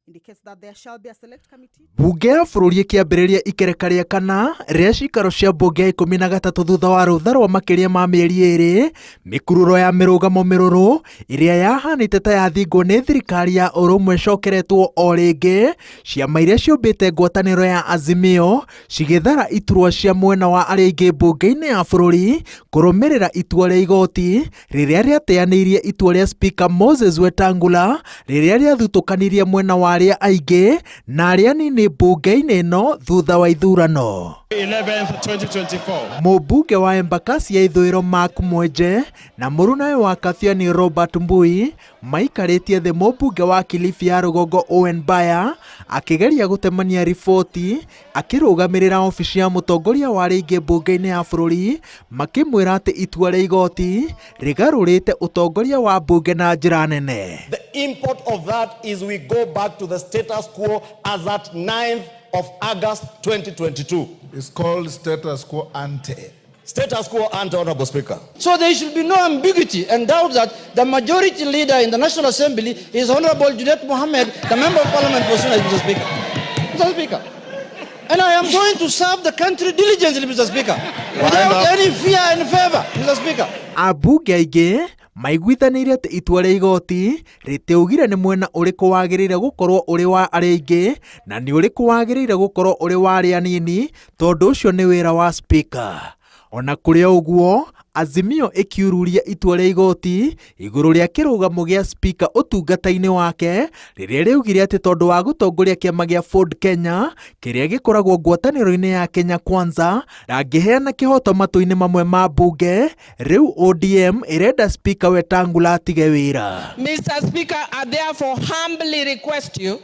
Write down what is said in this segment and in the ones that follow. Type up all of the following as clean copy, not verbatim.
Indicates that there shall be a select committee. Bunge ya bũrũri ĩkĩambĩrĩria ikereka rĩa kana rĩa cikaro cia mbunge ya 13 thutha wa rũtha rwa makĩria ma mĩeri 2, mĩkururo ya mĩrũgamo mĩrũrũ ĩrĩa yahanĩte ta yathingwo nĩ thirikari ya ũrũmwe ĩcokeretwo o rĩngĩ, ciama iria ciũmbĩte ngwatanĩro ya Azimio cigĩthara iturwa cia mwena wa arĩa aingĩ mbunge-inĩ ya bũrũri kũrũmĩrĩra itua rĩa igoti rĩrĩa rĩateanĩirie itua rĩa Speaker Moses Wetangula rĩrĩa rĩathutũkanirie mwena wa arĩa aingĩ na arĩa anini mbunge-inĩ ĩno thutha wa ithurano. 11th, 2024. Mũmbunge wa Embakasi ya ithũĩro Mark Mwenje na mũrunawe wa Kathiani Robert Mbui maikarĩtie thĩ mũmbunge wa Kilifi ya rũgongo Owen Baya akĩgeria gũtemania riboti akĩrũgamĩrĩra obici ya mũtongoria wa arĩa aingĩ mbunge-inĩ ya bũrũri makĩmwĩra atĩ itua rĩa igoti rĩgarũrĩte ũtongoria wa mbunge na njĩra nene. The import of that is we go back to the status quo as at 9th of August 2022. It's called status quo ante. Status quo ante, Honorable Speaker. So there should be no ambiguity and doubt that the majority leader in the National Assembly is Honorable Junet Mohammed, the Member of Parliament for Suna, Mr. Speaker. Mr. Speaker. And I am going to serve the country diligently, Mr. Speaker, without any fear and favor, Mr. Speaker. Ambunge aingĩ maiguithanĩirie atĩ itua rĩa igoti rĩtiaugire nĩ mwena ũrĩkũ wagĩrĩire gũkorwo ũrĩ wa arĩa aingĩ na nĩ ũrĩkũ wagĩrĩire gũkorwo ũrĩ wa arĩa anini tondũ ũcio nĩ wĩra wa speaker. Ona kũrĩ o ũguo, Azimio ĩkiururia itua rĩa igoti igũrũ rĩa kĩrũgamo gĩa speaker ũtungata-inĩ wake rĩrĩa rĩaugire atĩ tondũ wa gũtongoria kĩama gĩa Ford Kenya kĩrĩa gĩkoragwo ngwatanĩro-inĩ ya Kenya Kwanza ndangĩheana kĩhoto matũ-inĩ mamwe ma mbunge, rĩu ODM ĩrenda speaker Wetangula atige wĩra. Mr. Speaker, I therefore humbly request you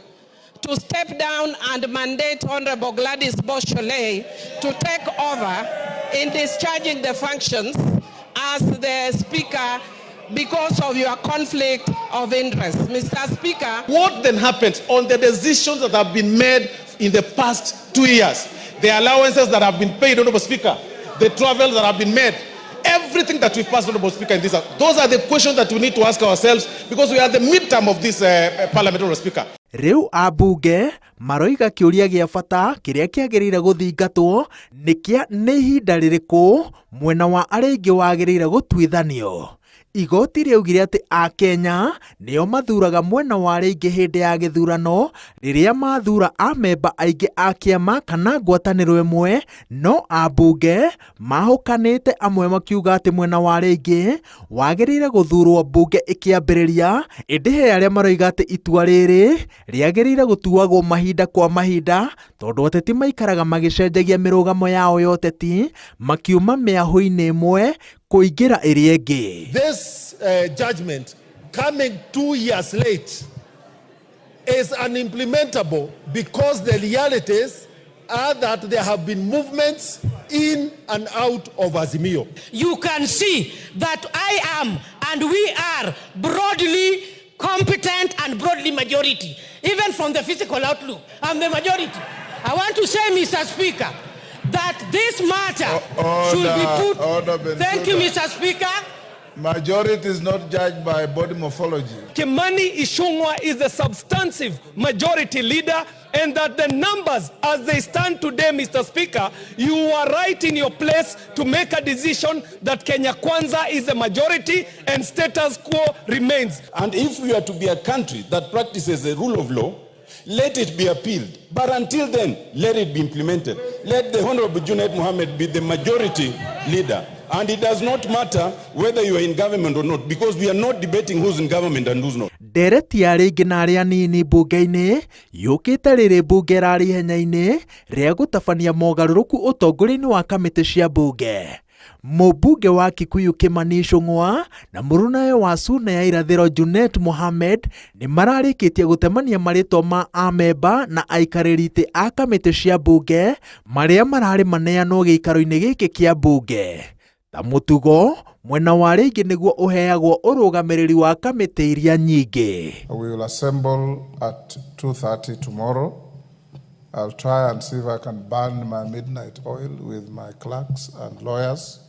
to step down and mandate Honorable Gladys Boss Shollei to take over in discharging the functions as the Speaker because of your conflict of interest. Mr. Speaker, What then happens on the decisions that have been made in the past 2 years? The allowances that have been paid, Honorable Speaker, the travels that have been made, everything that we've passed, Honorable Speaker, in this, those are the questions that we need to ask ourselves because we are the midterm of this Parliament, Honorable Speaker. Rĩu ambunge maroiga kĩũria gĩa bata kĩrĩa kĩagĩrĩire gũthingatwo nĩ kĩa nĩ ihinda rĩrĩkũ mwena wa arĩa aingĩ wagĩrĩire gũtuithanio. Igoti rĩaugire atĩ Akenya nĩo mathuraga mwena wa arĩa aingĩ hĩndĩ ya gĩthurano rĩrĩa mathura amemba aingĩ a kĩama kana ngwatanĩro ĩmwe, no ambunge mahũkanĩte amwe makiuga atĩ mwena wa arĩa aingĩ wagĩrĩire gũthurwo mbunge ĩkĩambĩrĩria, ĩndĩ he arĩa maroiga atĩ itua rĩrĩ rĩagĩrĩire gũtuagwo mahinda kwa mahinda tondũ ateti maikaraga magĩcenjagia mĩrũgamo yao ya ũteti makiuma mĩahũ-inĩ ĩmwe kũingĩra ĩrĩa ĩngĩ. This judgment coming 2 years late is unimplementable because the realities are that there have been movements in and out of Azimio. You can see that I am and we are broadly competent and broadly majority. Even from the physical outlook, I'm the majority. I want to say, Mr. Speaker, that this matter should be Order, put. Order, Thank you, Bensouda. Mr. Speaker. Majority is not judged by body morphology. Kimani Ichung'wah is the substantive majority leader, and that the numbers as they stand today, Mr. Speaker, you are right in your place to make a decision that Kenya Kwanza is the majority and status quo remains. And if we are to be a country that practices the rule of law, let it be appealed. But until then, let it be implemented. Let the Honorable Junet Mohammed be the majority leader. And it does not matter whether you are in government or not, because we are not debating who's in government and who's not. Ndereti ya arĩa aingĩ na arĩa anini mbunge-inĩ yũkĩte rĩrĩ mbunge ĩrarĩ ihenya-inĩ rĩa gũtabania mogarũrũku ũtongoria-inĩ wa kamĩtĩ cia mbunge. Mũmbunge wa Kikuyu Kimani Ichung'wah na mũrunawe wa Suna ya irathĩro Junet Mohammed nĩ mararĩkĩtie gũtemania marĩtwa ma amemba na aikarĩri itĩ a kamĩtĩ cia mbunge marĩa mararĩ maneanwo gĩikaro-inĩ gĩkĩ kĩa mbunge. Ta mũtugo, mwena wa arĩa aingĩ nĩguo ũheagwo ũrũgamĩrĩri wa kamĩtĩ iria nyingĩ. We will assemble at 2:30 tomorrow. I'll try and see if I can burn my midnight oil with my clerks and lawyers,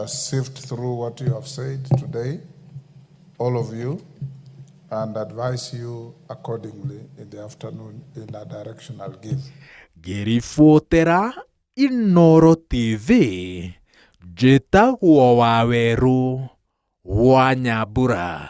sift through what you have said today, all of you. and advise you accordingly in the afternoon in a direction I'll give. Ngĩribotera Inooro TV, njĩtagwo Wawerũ wa Nyambura.